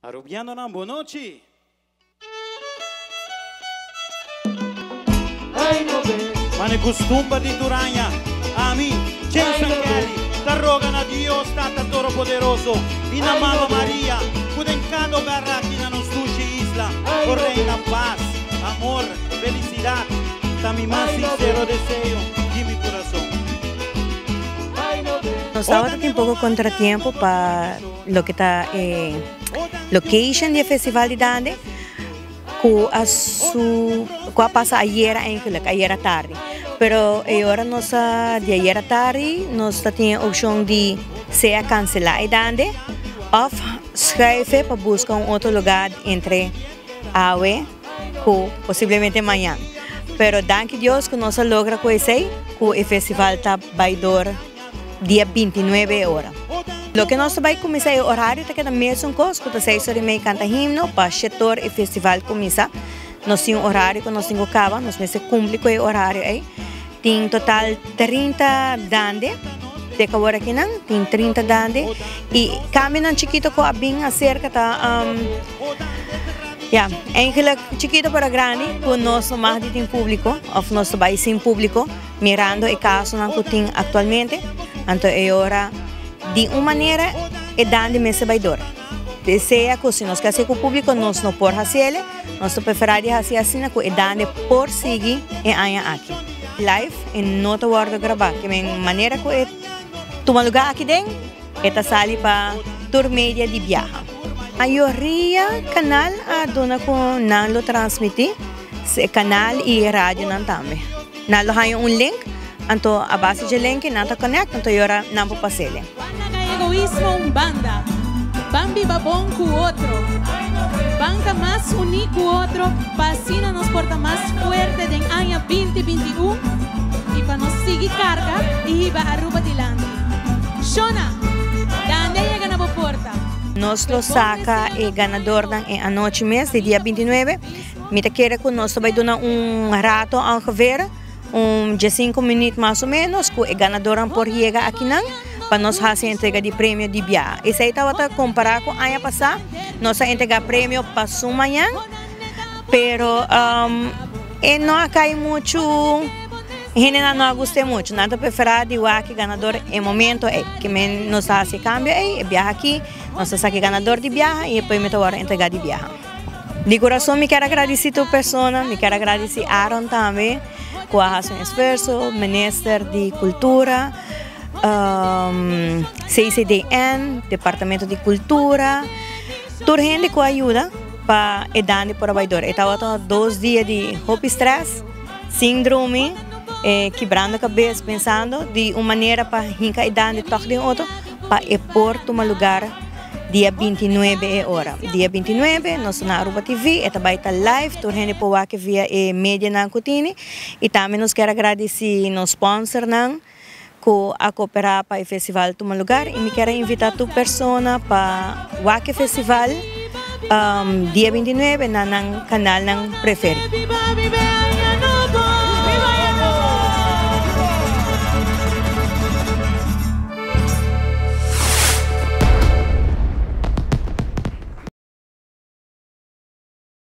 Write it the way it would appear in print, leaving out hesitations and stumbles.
Arubianonan bon nochi. Mane custumber di tur aña, ami, Jason Kelly, ta roga na Dios Tata Toropoderoso y na Mama Maria cu den cada hogar aki na nos dushi isla por reina paz, amor, felicidad, ta mi mas sincero deseo di mi curason. Nos tabata tin poco contratiempo pa loke ta e location di e festival di Dande cu a su cu a pasa ayera eigenlijk, ayera tardi. Pero e ora nos a di ayera tardi nos ta tin e opcion di sea cancela e Dande of schuife pa busca un otro lugar entre awe cu posiblemente mañan. Pero danki Dios cu nos a logra cu esey cu e festival ta bay door dia 29 e ora. Loke nos ta bay cuminsa e horario ta keda mesun cos cu ta seis ora y mei canta himno pa shete ora e festival cuminsa. Nos tin un horario cu nos tin cu caba, nos mester cumpli cu e horario ey. Tin total 30 dande te cu awor akinan tin 30 dande y cambionan chikito cu a bin acerca ta ya eigenlijk chikito pero grandi cu nos no mag di tin publico of nos ta bay sin publico. Mirando e casonan cu tin actualmente, anto e ora di un manera e dande mester bay dor. Sea cu si nos ke haci cu publico nos no por haciele, nos ta prefera di haci asina cu e dande por sigui e aña aki. Live e no ta wordo graba, ke men manera cu e tuma lugar aki den e ta sali pa tur media di biaha. Mayoria canal a duna cu nan lo transmiti, canal y radionan tambe. Nan lo haña un link, anto a base dje link nan ta connect, anto e ora nan por pas'ele. Ban laga egoismo un banda, ban biba bon ku otro, ban ta mas uní ku otro pa asina nos por ta mas fuerte den aña 2021 i pa nos sigui karga i hiba Aruba dilanti. Shona, Dande a yega na bo porta. Nos lo saka e ganadornan e anochi mes di dia 29. Mi ta kere ku nos ta bai duna un rato ongeveer un diesinco minuut mas o menos ku e ganadornan por yega akinan pa nos hasi entrega di premio di biaha. Esei tabata kompará ku aña pasá, nos a entregá premio pasu mañan, pero e no a kai muchu, hendenan no a gust'é muchu. Nan ta preferá di wak e ganador e momento ei. Ke men nos ta hasi e kambio ei, e biaha aki, nos ta saka e ganador di biaha i e premio ta wòrdu entregá di biaha. Di corazon mi kier a gradici tur persona, mi kier a gradici Aaron tambe cu a haci un esfuerzo, Minister di Cultura, CCDN, Departamento di Cultura, tur hende cu a yuda pa e dande por a bay door. E tabata dos dia di hopi stress, sin drumi, kibrando cabes pensando di un manera pa hinca e dande toch den otro pa e por tuma lugar. Dia 29 e ora. Dia 29 nos ta na Aruba TV, e ta bai ta live, tur hende por wak via e medianan ku tini. I tambe nos kier a gradisí nos sponsornan ku a koperá pa e festival tuma lugar. I mi kier a invitá tur persona pa wak e festival dia 29 na nan kanalnan preferí.